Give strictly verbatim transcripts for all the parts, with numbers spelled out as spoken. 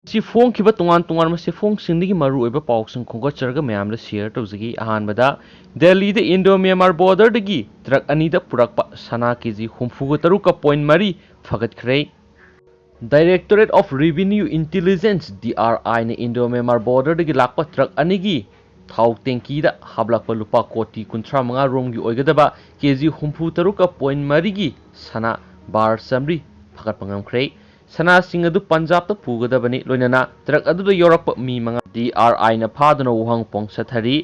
ꯁꯤ ꯐꯣꯡꯈꯤꯕ ꯇꯣꯉꯥꯟ ꯇꯣꯉꯥꯟꯕ ꯆꯦꯐꯣꯡꯁꯤꯡꯗꯒꯤ ꯃꯔꯨꯑꯣꯏꯕ ꯄꯥꯎꯁꯤꯡ ꯈꯣꯝꯒꯠꯆꯔꯒ ꯃꯌꯥꯝꯗ ꯁꯤꯌꯔ ꯇꯧꯖꯒꯦ꯫ ꯑꯍꯥꯟꯕꯗ, ꯗꯦꯜꯂꯤꯗ ꯏꯟꯗꯣ ꯃ꯭ꯌꯥꯟꯃꯥꯔ ꯕꯣꯔꯗꯔꯗꯒꯤ ꯇ꯭ꯔꯛ ꯑꯅꯤꯗ ꯄꯨꯔꯛꯄ ꯁꯅꯥ ꯀꯦꯖꯤ ꯍꯨꯝꯐꯨꯒ ꯇꯔꯨꯛꯀ ꯄꯣꯏꯟ ꯃꯔꯤ ꯐꯒꯠꯈ꯭ꯔꯦ꯫ Directorate of Revenue Intelligence, D R I Indo Myanmar ꯕꯣꯔꯗꯔꯗꯒꯤ ꯂꯥꯛꯄ ꯇ꯭ꯔꯛ ꯑꯅꯤꯒꯤ ꯊꯥꯎ ꯇꯦꯡꯀꯤꯗ ꯍꯥꯞꯂꯛꯄ ꯂꯨꯄꯥ ꯀꯣꯇꯤ ꯀꯨꯟꯊ꯭ꯔꯥ ꯃꯉꯥ ꯔꯣꯝꯒꯤ ꯑꯣꯏꯒꯗꯕ ꯀꯦꯖꯤ ꯍꯨꯝꯐꯨ ꯇꯔꯨꯛꯀ ꯄꯣꯏꯟ ꯃꯔꯤꯒꯤ ꯁꯅꯥ ꯕꯥꯔ ꯆꯥꯃꯔꯤ ꯐꯒꯠꯄ ꯉꯝꯈ꯭ꯔꯦ꯫ ꯁꯅꯥꯁꯤꯡ ꯑꯗꯨ ꯄꯟꯖꯥꯕꯇ ꯄꯨꯒꯗꯕꯅꯤ꯫ ꯂꯣꯏꯅꯅ ꯇ꯭ꯔꯛ ꯑꯗꯨꯗ ꯌꯥꯎꯔꯛꯄ ꯃꯤ ꯃꯉꯥ ꯗꯤ ꯑꯥꯔ ꯑꯥꯏꯅ ꯐꯥꯗꯨꯅ ꯋꯥꯍꯪ ꯄꯥꯎ ꯆꯠꯊꯔꯤ꯫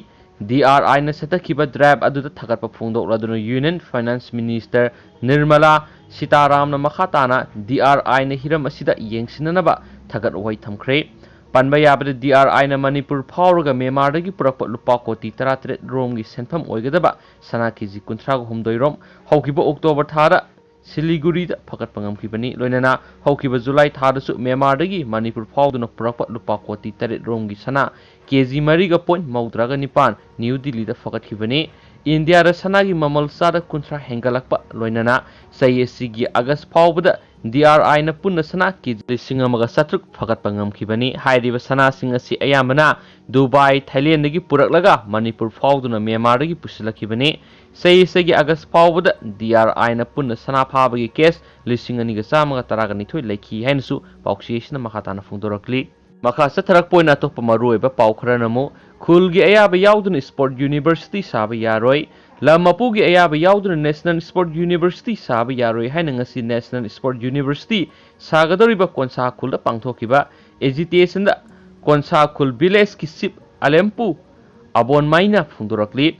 ꯗꯤ ꯑꯥꯔ ꯑꯥꯏꯅ ꯆꯠꯊꯈꯤꯕ ꯗ꯭ꯔꯥꯏꯚ ꯑꯗꯨꯗ ꯊꯥꯒꯠꯄ ꯐꯣꯡꯗꯣꯛꯂꯗꯨꯅ ꯌꯨꯅꯤꯌꯟ ꯐꯥꯏꯅꯥꯟꯁ ꯃꯤꯅꯤꯁꯇꯔ ꯅꯤꯔꯃꯂꯥ ꯁꯤꯇꯥꯔꯥꯝꯅ ꯃꯈꯥ ꯇꯥꯅ ꯗꯤ ꯑꯥꯔ ꯑꯥꯏꯅ ꯍꯤꯔꯝ ꯑꯁꯤꯗ ꯌꯦꯡꯁꯤꯟꯅꯅꯕ ꯊꯥꯒꯠ ꯋꯥꯍꯩ ꯊꯝꯈ꯭ꯔꯦ꯫ ꯄꯟꯕ ꯌꯥꯕꯗ, ꯗꯤ ꯑꯥꯔ ꯑꯥꯏꯅ ꯃꯅꯤꯄꯨꯔ ꯐꯥꯎꯔꯒ ꯃ꯭ꯌꯥꯟꯃꯥꯔꯗꯒꯤ ꯄꯨꯔꯛꯄ ꯂꯨꯄꯥ ꯀꯣꯇꯤ ꯇꯔꯥꯇꯔꯦꯠ ꯔꯣꯝꯒꯤ ꯁꯦꯟꯐꯝ ꯑꯣꯏꯒꯗꯕ ꯁꯅꯥ ꯀꯦꯖꯤ ꯀꯨꯟꯊ꯭ꯔꯥꯒ ꯍꯨꯝꯗꯣꯏ ꯔꯣꯝ ꯍꯧꯈꯤꯕ ꯑꯣꯛꯇꯣꯕꯔ ꯊꯥꯗ ꯁꯤꯂꯤꯒꯨꯔꯤꯗ ꯐꯒꯠꯄ ꯉꯝꯈꯤꯕꯅꯤ꯫ ꯂꯣꯏꯅꯅ ꯍꯧꯈꯤꯕ ꯖꯨꯂꯥꯏ ꯊꯥꯗꯁꯨ ꯃ꯭ꯌꯥꯟꯃꯥꯔꯗꯒꯤ ꯃꯅꯤꯄꯨꯔ ꯐꯥꯎꯗꯨꯅ ꯄꯨꯔꯛꯄ ꯂꯨꯄꯥ ꯀꯣꯇꯤ ꯇꯔꯦꯠ ꯔꯣꯝꯒꯤ ꯁꯅꯥ ꯀꯦꯖꯤ ꯃꯔꯤꯒ ꯄꯣꯏꯟ ꯃꯧꯗ꯭ꯔꯥꯒ ꯅꯤꯄꯥꯟ ꯅ꯭ꯌꯨ ꯗꯤꯜꯂꯤꯗ ꯐꯒꯠꯈꯤꯕꯅꯤ꯫ ꯏꯟꯗꯤꯌꯥꯗ ꯁꯅꯥꯒꯤ ꯃꯃꯜ ꯆꯥꯗ ꯀꯨꯟꯊ꯭ꯔꯥ ꯍꯦꯟꯒꯠꯂꯛꯄ ꯂꯣꯏꯅꯅ ꯆꯍꯤ ꯑꯁꯤꯒꯤ ꯑꯥꯒꯁ ꯐꯥꯎꯕꯗ ꯗꯤ ꯑꯥꯔ ꯑꯥꯏꯅ ꯄꯨꯟꯅ ꯁꯅꯥ ꯀꯦꯖꯤ ꯂꯤꯁꯤꯡ ꯑꯃꯒ ꯆꯥꯇ꯭ꯔꯨꯛ ꯐꯒꯠꯄ ꯉꯝꯈꯤꯕꯅꯤ꯫ ꯍꯥꯏꯔꯤꯕ ꯁꯅꯥꯁꯤꯡ ꯑꯁꯤ ꯑꯌꯥꯝꯕꯅ ꯗꯨꯕꯥꯏ, ꯊꯥꯏꯂꯦꯟꯗꯒꯤ ꯄꯨꯔꯛꯂꯒ ꯃꯅꯤꯄꯨꯔ ꯐꯥꯎꯗꯨꯅ ꯃ꯭ꯌꯥꯟꯃꯥꯔꯗꯒꯤ ꯄꯨꯁꯤꯜꯂꯛꯈꯤꯕꯅꯤ꯫ ꯆꯍꯤ ꯑꯁꯤꯒꯤ ꯑꯥꯒꯁ ꯐꯥꯎꯕꯗ ꯗꯤ ꯑꯥꯔ ꯑꯥꯏꯅ ꯄꯨꯟꯅ ꯁꯅꯥ ꯐꯥꯕꯒꯤ ꯀꯦꯁ ꯂꯤꯁꯤꯡ ꯑꯅꯤꯒ ꯆꯥꯝꯃꯒ ꯇꯔꯥꯒ ꯅꯤꯊꯣꯏ ꯂꯩꯈꯤ ꯍꯥꯏꯅꯁꯨ ꯄꯥꯎꯆꯦ ꯑꯁꯤꯅ ꯃꯈꯥ ꯇꯥꯅ ꯐꯣꯡꯗꯣꯔꯛꯂꯤ꯫ ꯃꯈꯥ ꯆꯠꯊꯔꯛꯄ ꯑꯣꯏꯅ ꯑꯇꯣꯞꯄ ꯃꯔꯨꯑꯣꯏꯕ ꯄꯥꯎ ꯈꯔꯅ ꯑꯃꯨꯛ, ꯈꯨꯜꯒꯤ ꯑꯌꯥꯕ ꯌꯥꯎꯗꯅ ꯁ꯭ꯄꯣꯔꯠ ꯌꯨꯅꯤꯚꯔꯁꯤꯇꯤ ꯁꯥꯕ ꯌꯥꯔꯣꯏ꯫ ꯂꯝ ꯃꯄꯨꯒꯤ ꯑꯌꯥꯕ ꯌꯥꯎꯗꯅ ꯅꯦꯁꯅꯦꯜ ꯁ꯭ꯄꯣꯔꯠ ꯌꯨꯅꯤꯚꯔꯁꯤꯇꯤ ꯁꯥꯕ ꯌꯥꯔꯣꯏ ꯍꯥꯏꯅ ꯉꯁꯤ ꯅꯦꯁꯅꯦꯜ ꯁ꯭ꯄꯣꯔꯠ ꯌꯨꯅꯤꯚꯔꯁꯤꯇꯤ ꯁꯥꯒꯗꯧꯔꯤꯕ ꯀꯣꯟꯁꯥ ꯈꯨꯜꯗ ꯄꯥꯡꯊꯣꯛꯈꯤꯕ ꯑꯦꯖꯤꯇꯦꯁꯟꯗ ꯀꯣꯟꯁꯥ ꯈꯨꯜ ꯚꯤꯂꯦꯖꯀꯤ ꯆꯤꯐ ꯑꯂꯦꯝꯄꯨ ꯑꯕꯣꯟꯃꯥꯏꯅ ꯐꯣꯡꯗꯣꯔꯛꯂꯤ꯫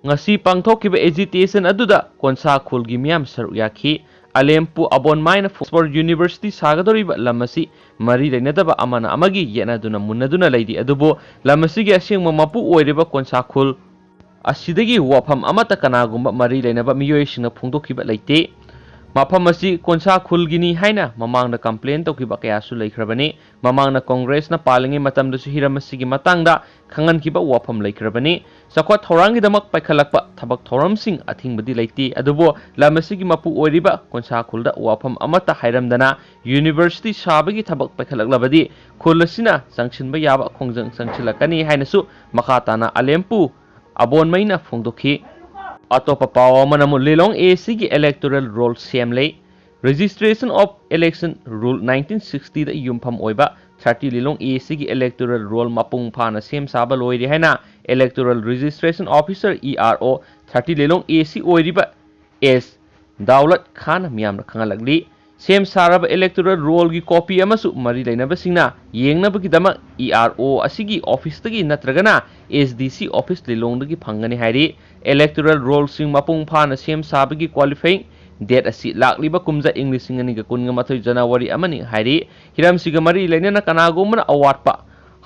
ꯉꯁꯤ ꯄꯥꯡꯊꯣꯛꯈꯤꯕ ꯑꯦꯖꯤꯇꯦꯁꯟ ꯑꯗꯨꯗ ꯀꯣꯟꯁꯥ ꯈꯨꯜꯒꯤ ꯃꯤꯌꯥꯝ ꯁꯔꯨꯛ ꯌꯥꯈꯤ꯫ ꯑꯂꯦꯝꯄꯨ ꯑꯕꯣꯟꯃꯥꯏꯅ ꯁ꯭ꯄꯣꯔꯠ ꯌꯨꯅꯤꯚꯔꯁꯤꯇꯤ ꯁꯥꯒꯗꯧꯔꯤꯕ ꯂꯝ ꯑꯁꯤ ꯃꯔꯤ ꯂꯩꯅꯗꯕ ꯑꯃꯅ ꯑꯃꯒꯤ ꯌꯦꯠꯅꯗꯨꯅ ꯃꯨꯟꯅꯗꯨꯅ ꯂꯩꯔꯤ, ꯑꯗꯨꯕꯨ ꯂꯝ ꯑꯁꯤꯒꯤ ꯑꯁꯦꯡꯕ ꯃꯄꯨ ꯑꯣꯏꯔꯤꯕ ꯀꯣꯟꯁꯥ ꯈꯨꯜ ꯑꯁꯤꯗꯒꯤ ꯋꯥꯐꯝ ꯑꯃꯠꯇ ꯀꯅꯥꯒꯨꯝꯕ ꯃꯔꯤ ꯂꯩꯅꯕ ꯃꯤꯑꯣꯏꯁꯤꯡꯅ ꯐꯣꯡꯗꯣꯛꯈꯤꯕ ꯂꯩꯇꯦ꯫ ꯃꯐꯝ ꯑꯁꯤ ꯀꯣꯟꯁꯥ ꯈꯨꯜꯒꯤꯅꯤ ꯍꯥꯏꯅ ꯃꯃꯥꯡꯗ complain ꯇꯧꯈꯤꯕ ꯀꯌꯥꯁꯨ ꯂꯩꯈ꯭ꯔꯕꯅꯤ꯫ ꯃꯃꯥꯡꯗ ꯀꯣꯡꯒ꯭ꯔꯦꯁꯅ ꯄꯥꯜꯂꯤꯉꯩ ꯃꯇꯝꯗꯁꯨ ꯍꯤꯔꯝ ꯑꯁꯤꯒꯤ ꯃꯇꯥꯡꯗ ꯈꯪꯍꯟꯈꯤꯕ ꯋꯥꯐꯝ ꯂꯩꯈ꯭ꯔꯕꯅꯤ꯫ ꯆꯥꯎꯈꯠ ꯊꯧꯔꯥꯡꯒꯤꯗꯃꯛ ꯄꯥꯏꯈꯠꯂꯛꯄ ꯊꯕꯛ ꯊꯧꯔꯝꯁꯤꯡ ꯑꯊꯤꯡꯕꯗꯤ ꯂꯩꯇꯦ, ꯑꯗꯨꯕꯨ ꯂꯝ ꯑꯁꯤꯒꯤ ꯃꯄꯨ ꯑꯣꯏꯔꯤꯕ ꯀꯣꯟꯁꯥ ꯈꯨꯜꯗ ꯋꯥꯐꯝ ꯑꯃꯠꯇ ꯍꯥꯏꯔꯝꯗꯅ university ꯁꯥꯕꯒꯤ ꯊꯕꯛ ꯄꯥꯏꯈꯠꯂꯛꯂꯕꯗꯤ ꯈꯨꯜ ꯑꯁꯤꯅ ꯆꯪꯁꯤꯟꯕ ꯌꯥꯕ ꯈꯣꯡꯖꯪ ꯆꯪꯁꯤꯜꯂꯛꯀꯅꯤ ꯍꯥꯏꯅꯁꯨ ꯃꯈꯥ ꯇꯥꯅ ꯑꯂꯦꯝꯄꯨ ꯑꯕꯣꯟꯃꯩꯅ ꯐꯣꯡꯗꯣꯛꯈꯤ꯫ ꯑꯇꯣꯞꯄ ꯄꯥꯎ ꯑꯃꯅ ꯑꯃꯨꯛ ꯂꯤꯂꯣꯡ A C ꯒꯤ electoral roll ꯁꯦꯝꯂꯦ꯫ Registration of Election Rule nineteen sixty ꯗ ꯌꯨꯝꯐꯝ ꯑꯣꯏꯕ thirty ꯂꯤꯂꯣꯡ A C ꯒꯤ electoral roll ꯃꯄꯨꯡ ꯐꯥꯅ ꯁꯦꯝ ꯁꯥꯕ ꯂꯣꯏꯔꯦ ꯍꯥꯏꯅ Electoral Registration Officer, E R O, thirty Lilong A C ꯑꯣꯏꯔꯤꯕ ꯑꯦꯁ ꯗꯥꯎꯂꯠ ꯈꯥꯟꯅ ꯃꯤꯌꯥꯝꯅ ꯈꯪꯍꯜꯂꯛꯂꯤ꯫ ꯁꯦꯝ ꯁꯥꯔꯕ electoral roll ꯒꯤ copy ꯑꯃꯁꯨ ꯃꯔꯤ ꯂꯩꯅꯕꯁꯤꯡꯅ ꯌꯦꯡꯅꯕꯒꯤꯗꯃꯛ E R O ꯑꯁꯤꯒꯤ office ꯇꯒꯤ ꯅꯠꯇ꯭ꯔꯒꯅ S D C office ꯂꯤꯂꯣꯡꯗꯒꯤ ꯐꯪꯒꯅꯤ ꯍꯥꯏꯔꯤ꯫ Electoral roll ꯁꯤꯡ ꯃꯄꯨꯡ ꯐꯥꯅ ꯁꯦꯝ ꯁꯥꯕꯒꯤ qualifying date ꯑꯁꯤ ꯂꯥꯛꯂꯤꯕ ꯀꯨꯝꯖꯥ ꯏꯪ ꯂꯤꯁꯤꯡ ꯑꯅꯤꯒ ꯀꯨꯟꯒ ꯃꯥꯊꯣꯏ January ꯑꯃꯅꯤ ꯍꯥꯏꯔꯤ꯫ ꯍꯤꯔꯝꯁꯤꯒ ꯃꯔꯤ ꯂꯩꯅꯅ ꯀꯅꯥꯒꯨꯝꯕꯅ ꯑꯋꯥꯠꯄ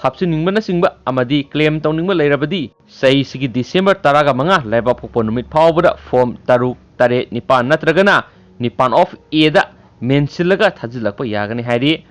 ꯍꯥꯞꯆꯤꯟꯅꯤꯡꯕꯅꯆꯤꯡꯕ ꯑꯃꯗꯤ claim ꯇꯧꯅꯤꯡꯕ ꯂꯩꯔꯕꯗꯤ ꯆꯍꯤꯁꯤꯒꯤ December ꯇꯔꯥꯒ ꯃꯉꯥ ꯂꯩꯕꯥꯛꯄꯣꯛꯄ ꯅꯨꯃꯤꯠ ꯐꯥꯎꯕꯗ form ꯇꯔꯨꯛ, ꯇꯔꯦꯠ, ꯅꯤꯄꯥꯟ ꯅꯠꯇ꯭ꯔꯒꯅ ꯅꯤꯄꯥꯟ of A ꯗ ꯃꯦꯟꯁꯤꯜꯂꯒ ꯊꯥꯖꯤꯜꯂꯛꯄ ꯌꯥꯒꯅꯤ ꯍꯥꯏꯔꯤ꯫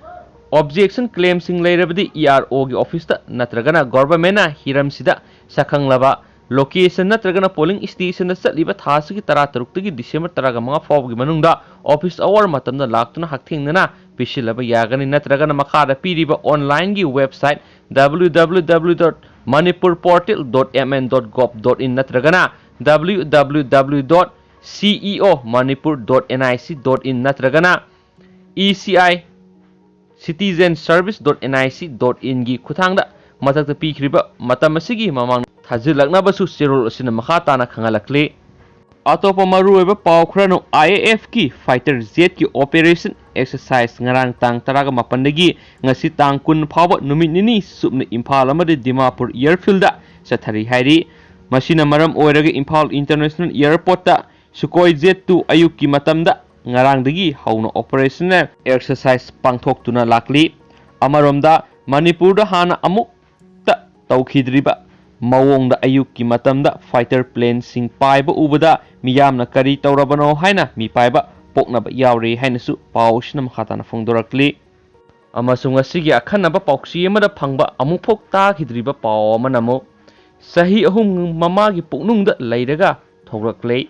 Objection claim ꯁꯤꯡ ꯂꯩꯔꯕꯗꯤ E R O ꯒꯤ office ꯇ ꯅꯠꯇ꯭ꯔꯒꯅ government ꯅ ꯍꯤꯔꯝꯁꯤꯗ ꯁꯛꯈꯪꯂꯕ location ꯅꯠꯇ꯭ꯔꯒꯅ polling station ꯗ ꯆꯠꯂꯤꯕ ꯊꯥ ꯑꯁꯤꯒꯤ ꯇꯔꯥꯇꯔꯨꯛꯇꯒꯤ December ꯇꯔꯥꯃꯉꯥ ꯐꯥꯎꯕꯒꯤ ꯃꯅꯨꯡꯗ office hour ꯃꯇꯝꯗ ꯂꯥꯛꯇꯨꯅ ꯍꯛꯊꯦꯡꯅꯅ ꯄꯤꯁꯤꯜꯂꯕ ꯌꯥꯒꯅꯤ, ꯅꯠꯇ꯭ꯔꯒꯅ ꯃꯈꯥꯗ ꯄꯤꯔꯤꯕ online ꯒꯤ website W W W dot manipur portal dot M N dot gov dot in ꯅꯠꯇ꯭ꯔꯒꯅ W W W dot C E O manipur dot N I C dot in ꯅꯠꯇ꯭ꯔꯒꯅ E C I citizen service dot N I C dot in ꯒꯤ ꯈꯨꯠꯊꯥꯡꯗ ꯃꯊꯛꯇ ꯄꯤꯈ꯭ꯔꯤꯕ ꯃꯇꯝ ꯑꯁꯤꯒꯤ ꯃꯃꯥꯡ ꯊꯥꯖꯤꯜꯂꯛꯅꯕꯁꯨ ꯆꯦꯔꯣꯜ ꯑꯁꯤꯅ ꯃꯈꯥ ꯇꯥꯅ ꯈꯪꯍꯜꯂꯛꯂꯤ꯫ ꯑꯇꯣꯞꯄ ꯃꯔꯨꯑꯣꯏꯕ ꯄꯥꯎ ꯈꯔꯅ, I A F ꯀꯤ fighter jet ꯀꯤ operation exercise ꯉꯔꯥꯡ ꯇꯥꯡ ꯇꯔꯥꯒ ꯃꯥꯄꯟꯗꯒꯤ ꯉꯁꯤ ꯇꯥꯡ ꯀꯨꯟ ꯐꯥꯎꯕ ꯅꯨꯃꯤꯠ ꯅꯤꯅꯤ ꯆꯨꯞꯅ ꯏꯝꯐꯥꯜ ꯑꯃꯗꯤ ꯗꯤꯃꯥꯄꯨꯔ airfield ꯗ ꯆꯠꯊꯔꯤ ꯍꯥꯏꯔꯤ꯫ ꯃꯁꯤꯅ ꯃꯔꯝ ꯑꯣꯏꯔꯒ ꯏꯝꯐꯥꯜ International Airport ꯇ Sukhoi jet two ꯑꯌꯨꯛꯀꯤ ꯃꯇꯝꯗ ꯉꯔꯥꯡꯗꯒꯤ ꯍꯧꯅ operational exercise ꯄꯥꯡꯊꯣꯛꯇꯨꯅ ꯂꯥꯛꯂꯤ꯫ ꯑꯃꯔꯣꯝꯗ, ꯃꯅꯤꯄꯨꯔꯗ ꯍꯥꯟꯅ ꯑꯃꯨꯛꯇ ꯇꯧꯈꯤꯗ꯭ꯔꯤꯕ ꯃꯑꯣꯡꯗ ꯑꯌꯨꯛꯀꯤ ꯃꯇꯝꯗ fighter plane ꯁꯤꯡ ꯄꯥꯏꯕ ꯎꯕꯗ ꯃꯤꯌꯥꯝꯅ ꯀꯔꯤ ꯇꯧꯔꯕꯅꯣ ꯍꯥꯏꯅ ꯃꯤꯄꯥꯏꯕ ꯄꯣꯛꯅꯕ ꯌꯥꯎꯔꯦ ꯍꯥꯏꯅꯁꯨ ꯄꯥꯎ ꯑꯁꯤꯅ ꯃꯈꯥ ꯇꯥꯅ ꯐꯣꯡꯗꯣꯔꯛꯂꯤ꯫ ꯑꯃꯁꯨꯡ ꯉꯁꯤꯒꯤ ꯑꯈꯟꯅꯕ ꯄꯥꯎꯆꯦ ꯑꯃꯗ ꯐꯪꯕ ꯑꯃꯨꯛꯐꯥꯎ ꯇꯥꯈꯤꯗ꯭ꯔꯤꯕ ꯄꯥꯎ ꯑꯃꯅ ꯑꯃꯨꯛ ꯆꯍꯤ ꯑꯍꯨꯝ ꯃꯃꯥꯒꯤ ꯄꯨꯛꯅꯨꯡꯗ ꯂꯩꯔꯒ ꯊꯣꯛꯂꯛꯂꯦ꯫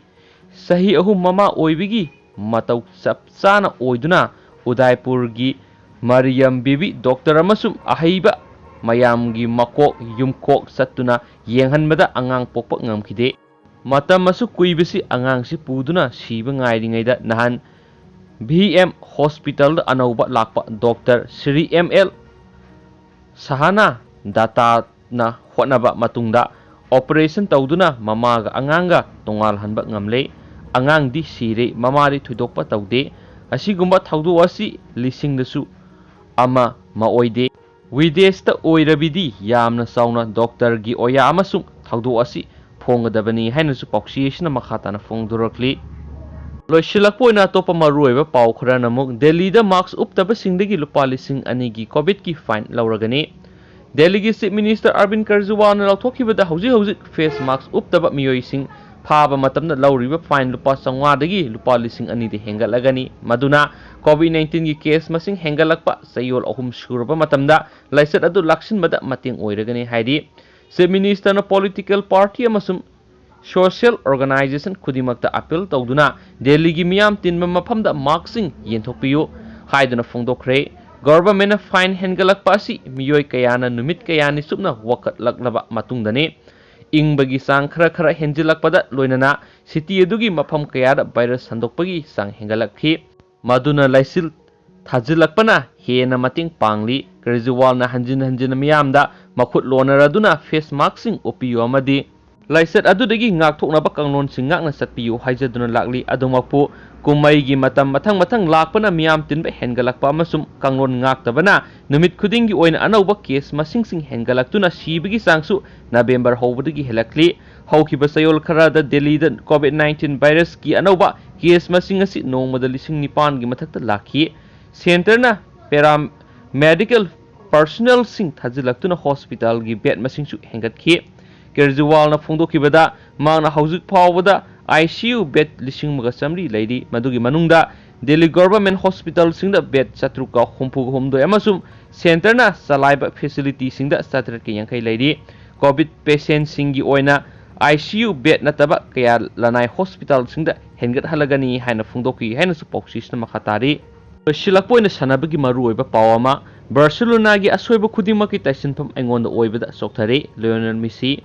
ꯆꯍꯤ ꯑꯍꯨꯝ ꯃꯃꯥ ꯑꯣꯏꯕꯒꯤ ꯃꯇꯧ ꯆꯞ ꯆꯥꯅ ꯑꯣꯏꯗꯨꯅ ꯎꯗꯥꯏꯄꯨꯔꯒꯤ ꯃꯔꯤꯌꯝ ꯕꯤꯕꯤ ꯗꯣꯛꯇꯔ ꯑꯃꯁꯨꯡ ꯑꯍꯩꯕ ꯃꯌꯥꯝꯒꯤ ꯃꯀꯣꯛ ꯌꯨꯝꯀꯣꯛ ꯆꯠꯇꯨꯅ ꯌꯦꯡꯍꯟꯕꯗ ꯑꯉꯥꯡ ꯄꯣꯛꯄ ꯉꯝꯈꯤꯗꯦ꯫ ꯃꯇꯝ ꯑꯁꯨꯛ ꯀꯨꯏꯕꯁꯤ ꯑꯉꯥꯡꯁꯤ ꯄꯨꯗꯨꯅ ꯁꯤꯕ ꯉꯥꯏꯔꯤꯉꯩꯗ ꯅꯍꯥꯟ ꯚꯤ ꯑꯦꯝ ꯍꯣꯁꯄꯤꯇꯥꯜꯗ ꯑꯅꯧꯕ ꯂꯥꯛꯄ ꯗꯣꯛꯇꯔ ꯁ꯭ꯔꯤ ꯑꯦꯝ ꯑꯦꯜ ꯁꯍꯥꯅꯥ ꯗꯥꯇꯥꯅ ꯍꯣꯠꯅꯕ ꯃꯇꯨꯡꯗ ꯑꯣꯄꯔꯦꯁꯟ ꯇꯧꯗꯨꯅ ꯃꯃꯥꯒ ꯑꯉꯥꯡꯒ ꯇꯣꯉꯥꯜꯍꯟꯕ ꯉꯝꯂꯦ꯫ ꯑꯉꯥꯡꯗꯤ ꯁꯤꯔꯦ, ꯃꯃꯥꯗꯤ ꯊꯣꯏꯗꯣꯛꯄ ꯇꯧꯗꯦ꯫ ꯑꯁꯤꯒꯨꯝꯕ ꯊꯧꯗꯣꯛ ꯑꯁꯤ ꯂꯤꯁꯤꯡꯗꯁꯨ ꯑꯃ ꯑꯃ ꯑꯣꯏꯗꯦ꯫ ꯋꯤꯗꯦꯁꯇ ꯑꯣꯏꯔꯕꯗꯤ ꯌꯥꯝꯅ ꯆꯥꯎꯅ ꯗꯣꯛꯇꯔꯒꯤ ꯑꯣꯌꯥ ꯑꯃꯁꯨꯡ ꯊꯧꯗꯣꯛ ꯑꯁꯤ ꯐꯣꯡꯒꯗꯕꯅꯤ ꯍꯥꯏꯅꯁꯨ ꯄꯥꯎꯆꯦ ꯑꯁꯤꯅ ꯃꯈꯥ ꯇꯥꯅ ꯐꯣꯡꯗꯣꯔꯛꯂꯤ꯫ ꯂꯣꯏꯁꯤꯜꯂꯛꯄ ꯑꯣꯏꯅ ꯑꯇꯣꯞꯄ ꯃꯔꯨꯑꯣꯏꯕ ꯄꯥꯎ ꯈꯔꯅ ꯑꯃꯨꯛ ꯗꯦꯜꯂꯤꯗ ꯃꯥꯛꯁ ꯎꯞꯇꯕꯁꯤꯡꯗꯒꯤ ꯂꯨꯄꯥ ꯂꯤꯁꯤꯡ ꯑꯅꯤꯒꯤ ꯀꯣꯚꯤꯗꯀꯤ ꯐꯥꯏꯟ ꯂꯧꯔꯒꯅꯤ꯫ ꯗꯦꯜꯂꯤꯒꯤ ꯆꯤꯐ ꯃꯤꯅꯤꯁꯇꯔ ꯑꯔꯕꯤꯟ ꯀꯦꯖꯔꯤꯋꯥꯜꯅ ꯂꯧꯊꯣꯛꯈꯤꯕꯗ ꯍꯧꯖꯤꯛ ꯍꯧꯖꯤꯛ ꯐꯦꯁ ꯃꯥꯛꯁ ꯎꯞꯇꯕ ꯃꯤꯑꯣꯏꯁꯤꯡ ꯐꯥꯕ ꯃꯇꯝꯗ ꯂꯧꯔꯤꯕ ꯐꯥꯏꯟ ꯂꯨꯄꯥ ꯆꯥꯝꯃꯉꯥꯗꯒꯤ ꯂꯨꯄꯥ ꯂꯤꯁꯤꯡ ꯑꯅꯤꯗ ꯍꯦꯟꯒꯠꯂꯒꯅꯤ꯫ ꯃꯗꯨꯅ ꯀꯣꯚꯤꯗ ꯅꯥꯏꯟꯇꯤꯟꯒꯤ ꯀꯦꯁ ꯃꯁꯤꯡ ꯍꯦꯟꯒꯠꯂꯛꯄ ꯆꯌꯣꯜ ꯑꯍꯨꯝ ꯁꯨꯔꯕ ꯃꯇꯝꯗ ꯂꯥꯏꯆꯠ ꯑꯗꯨ ꯂꯥꯛꯁꯤꯟꯕꯗ ꯃꯇꯦꯡ ꯑꯣꯏꯔꯒꯅꯤ ꯍꯥꯏꯔꯤ꯫ ꯆꯤꯐ ꯃꯤꯅꯤꯁꯇꯔꯅ ꯄꯣꯂꯤꯇꯤꯀꯦꯜ ꯄꯥꯔꯇꯤ ꯑꯃꯁꯨꯡ ꯁꯣꯁꯤꯌꯦꯜ ꯑꯣꯔꯒꯅꯥꯏꯖꯦꯁꯟ ꯈꯨꯗꯤꯡꯃꯛꯇ ꯑꯄꯤꯜ ꯇꯧꯗꯨꯅ ꯗꯦꯜꯂꯤꯒꯤ ꯃꯤꯌꯥꯝ ꯇꯤꯟꯕ ꯃꯐꯝꯗ ꯃꯥꯛꯁꯁꯤꯡ ꯌꯦꯟꯊꯣꯛꯄꯤꯌꯨ ꯍꯥꯏꯗꯨꯅ ꯐꯣꯡꯗꯣꯛꯈ꯭ꯔꯦ꯫ ꯒꯚꯔꯟꯃꯦꯟꯠꯅ ꯐꯥꯏꯟ ꯍꯦꯟꯒꯠꯂꯛꯄ ꯑꯁꯤ ꯃꯤꯑꯣꯏ ꯀꯌꯥꯅ ꯅꯨꯃꯤꯠ ꯀꯌꯥꯅꯤ ꯆꯨꯞꯅ ꯋꯥꯀꯠꯂꯛꯂꯕ ꯃꯇꯨꯡꯗꯅꯤ꯫ ꯏꯪꯕꯒꯤ ꯆꯥꯡ ꯈꯔ ꯈꯔ ꯍꯦꯟꯖꯤꯜꯂꯛꯄꯗ ꯂꯣꯏꯅꯅ ꯁꯤꯇꯤ ꯑꯗꯨꯒꯤ ꯃꯐꯝ ꯀꯌꯥꯗ ꯚꯥꯏꯔꯁ ꯁꯟꯗꯣꯛꯄꯒꯤ ꯆꯥꯡ ꯍꯦꯟꯒꯠꯂꯛꯈꯤ꯫ ꯃꯗꯨꯅ ꯂꯩꯆꯤꯜ ꯊꯥꯖꯤꯜꯂꯛꯄꯅ ꯍꯦꯟꯅ ꯃꯇꯦꯡ ꯄꯥꯡꯂꯤ꯫ ꯀꯦꯖꯔꯤꯋꯥꯜꯅ ꯍꯟꯖꯤꯟ ꯍꯟꯖꯤꯟꯅ ꯃꯤꯌꯥꯝꯗ ꯃꯈꯨꯠ ꯂꯣꯟꯅꯔꯗꯨꯅ ꯐꯦꯁ ꯃꯥꯛꯁꯁꯤꯡ ꯎꯞꯄꯤꯌꯨ ꯑꯃꯗꯤ ꯂꯥꯏꯆꯠ ꯑꯗꯨꯗꯒꯤ ꯉꯥꯛꯊꯣꯛꯅꯕ ꯀꯥꯡꯂꯣꯟꯁꯤꯡ ꯉꯥꯛꯅ ꯆꯠꯄꯤꯌꯨ ꯍꯥꯏꯖꯗꯨꯅ ꯂꯥꯛꯂꯤ꯫ ꯑꯗꯨꯃꯛꯄꯨ ꯀꯨꯝꯃꯩꯒꯤ ꯃꯇꯝ ꯃꯊꯪ ꯃꯊꯪ ꯂꯥꯛꯄꯅ ꯃꯤꯌꯥꯝ ꯇꯤꯟꯕ ꯍꯦꯟꯒꯠꯂꯛꯄ ꯑꯃꯁꯨꯡ ꯀꯥꯡꯂꯣꯟ ꯉꯥꯛꯇꯕꯅ ꯅꯨꯃꯤꯠ ꯈꯨꯗꯤꯡꯒꯤ ꯑꯣꯏꯅ ꯑꯅꯧꯕ ꯀꯦꯁ ꯃꯁꯤꯡꯁꯤꯡ ꯍꯦꯟꯒꯠꯂꯛꯇꯨꯅ ꯁꯤꯕꯒꯤ ꯆꯥꯡꯁꯨ ꯅꯕꯦꯝꯕꯔ ꯍꯧꯕꯗꯒꯤ ꯍꯦꯜꯂꯛꯂꯤ꯫ ꯍꯧꯈꯤꯕ ꯆꯌꯣꯜ ꯈꯔꯗ ꯗꯦꯜꯂꯤꯗ ꯀꯣꯚꯤꯗ ꯅꯥꯏꯟꯇꯤꯟ ꯚꯥꯏꯔꯁꯀꯤ ꯑꯅꯧꯕ ꯀꯦꯁ ꯃꯁꯤꯡ ꯑꯁꯤ ꯅꯣꯡꯃꯗ ꯂꯤꯁꯤꯡ ꯅꯤꯄꯥꯟꯒꯤ ꯃꯊꯛꯇ ꯂꯥꯛꯈꯤ꯫ ꯁꯦꯟꯇꯔꯅ ꯄꯦꯔꯥ ꯃꯦꯗꯤꯀꯦꯜ ꯄꯔꯁꯣꯅꯦꯜꯁꯤꯡ ꯊꯥꯖꯤꯜꯂꯛꯇꯨꯅ ꯍꯣꯁꯄꯤꯇꯥꯜꯒꯤ ꯕꯦꯗ ꯃꯁꯤꯡꯁꯨ ꯍꯦꯟꯒꯠꯈꯤ꯫ ꯀꯦꯖꯔꯤꯋꯥꯜꯅ ꯐꯣꯡꯗꯣꯛꯈꯤꯕꯗ ꯃꯍꯥꯛꯅ ꯍꯧꯖꯤꯛ ꯐꯥꯎꯕꯗ I C U bed ꯂꯤꯁꯤꯡ ꯑꯃꯒ ꯆꯥꯃꯔꯤ ꯂꯩꯔꯤ꯫ ꯃꯗꯨꯒꯤ ꯃꯅꯨꯡꯗ ꯗꯦꯜꯂꯤ ꯒꯣꯚꯔꯟꯃꯦꯟꯠ ꯍꯣꯁꯄꯤꯇꯥꯜꯁꯤꯡꯗ bed ꯆꯥꯇ꯭ꯔꯨꯛꯀ ꯍꯨꯝꯐꯨꯒ ꯍꯨꯝꯗꯣꯏ ꯑꯃꯁꯨꯡ ꯁꯦꯟꯇꯔꯅ ꯆꯂꯥꯏꯕ facilityꯁꯤꯡꯗ ꯆꯥꯇ꯭ꯔꯦꯠꯀ ꯌꯥꯡꯈꯩ ꯂꯩꯔꯤ꯫ COVID patientꯁꯤꯡꯒꯤ ꯑꯣꯏꯅ I C U bed ꯅꯠꯇꯕ ꯀꯌꯥ ꯂꯅꯥꯏ ꯍꯣꯁꯄꯤꯇꯥꯜꯁꯤꯡꯗ ꯍꯦꯟꯒꯠꯍꯜꯂꯒꯅꯤ ꯍꯥꯏꯅ ꯐꯣꯡꯗꯣꯛꯈꯤ ꯍꯥꯏꯅꯁꯨ ꯄꯥꯎꯆꯦꯁꯤꯅ ꯃꯈꯥ ꯇꯥꯔꯤ꯫ ꯂꯣꯏꯁꯤꯜꯂꯛꯄ ꯑꯣꯏꯅ ꯁꯥꯟꯅꯕꯒꯤ ꯃꯔꯨꯑꯣꯏꯕ ꯄꯥꯎ ꯑꯃ, ꯕꯥꯔꯁꯦꯂꯣꯅꯥꯒꯤ ꯑꯁꯣꯏꯕ ꯈꯨꯗꯤꯡꯃꯛꯀꯤ ꯇꯥꯏꯁꯤꯟꯐꯝ ꯑꯩꯉꯣꯟꯗ ꯑꯣꯏꯕꯗ ꯆꯣꯛꯊꯔꯤ꯫ Lionel Messi.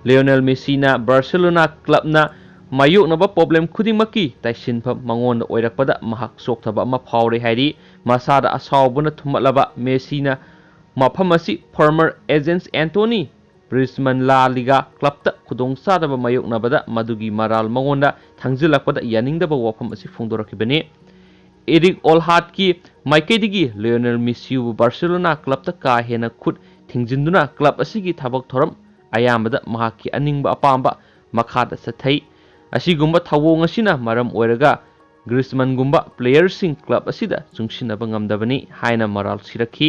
ꯂꯤꯑꯣꯅꯦꯜ ꯃꯦꯁꯤꯅ ꯕꯥꯔꯁꯦꯂꯣꯅꯥ ꯀ꯭ꯂꯕꯅ ꯃꯥꯌꯣꯛꯅꯕ problem ꯈꯨꯗꯤꯡꯃꯛꯀꯤ ꯇꯥꯏꯁꯤꯟꯐꯝ ꯃꯉꯣꯟꯗ ꯑꯣꯏꯔꯛꯄꯗ ꯃꯍꯥꯛ ꯆꯣꯛꯊꯕ ꯑꯃ ꯐꯥꯎꯔꯦ ꯍꯥꯏꯔꯤ꯫ ꯃꯁꯥꯗ ꯑꯁꯥꯎꯕꯅ ꯊꯨꯝꯃꯠꯂꯕ ꯃꯦꯁꯤꯅ ꯃꯐꯝ ꯑꯁꯤ former agents Anthony Griezmann La Liga clubꯇ ꯈꯨꯗꯣꯡꯆꯥꯗꯕ ꯃꯥꯌꯣꯛꯅꯕꯗ ꯃꯗꯨꯒꯤ ꯃꯔꯥꯜ ꯃꯉꯣꯟꯗ ꯊꯥꯡꯖꯤꯜꯂꯛꯄꯗ ꯌꯥꯅꯤꯡꯗꯕ ꯋꯥꯐꯝ ꯑꯁꯤ ꯐꯣꯡꯗꯣꯔꯛꯈꯤꯕꯅꯤ꯫ ꯏꯔꯤꯛ ꯑꯣꯜꯍꯥꯠꯀꯤ ꯃꯥꯏꯀꯩꯗꯒꯤ ꯂꯤꯑꯣꯅꯦꯜ ꯃꯦꯁꯤꯕꯨ ꯕꯥꯔꯁꯦꯂꯣꯅꯥ ꯀ꯭ꯂꯕꯇ ꯀꯥ ꯍꯦꯟꯅ ꯈꯨꯠ ꯊꯤꯡꯖꯤꯟꯗꯨꯅ ꯀ꯭ꯂꯕ ꯑꯁꯤꯒꯤ ꯊꯕꯛ ꯊꯧꯔꯝ ꯑꯌꯥꯝꯕꯗ ꯃꯍꯥꯛꯀꯤ ꯑꯅꯤꯡꯕ ꯑꯄꯥꯝꯕ ꯃꯈꯥꯗ ꯆꯠꯊꯩ꯫ ꯑꯁꯤꯒꯨꯝꯕ ꯊꯧꯑꯣꯡ ꯑꯁꯤꯅ ꯃꯔꯝ ꯑꯣꯏꯔꯒ ꯒ꯭ꯔꯤꯁꯃꯟꯒꯨꯝꯕ playerꯁꯤꯡ ꯀ꯭ꯂꯕ ꯑꯁꯤꯗ ꯆꯨꯡꯁꯤꯟꯅꯕ ꯉꯝꯗꯕꯅꯤ ꯍꯥꯏꯅ ꯃꯔꯥꯜ ꯁꯤꯔꯛꯈꯤ꯫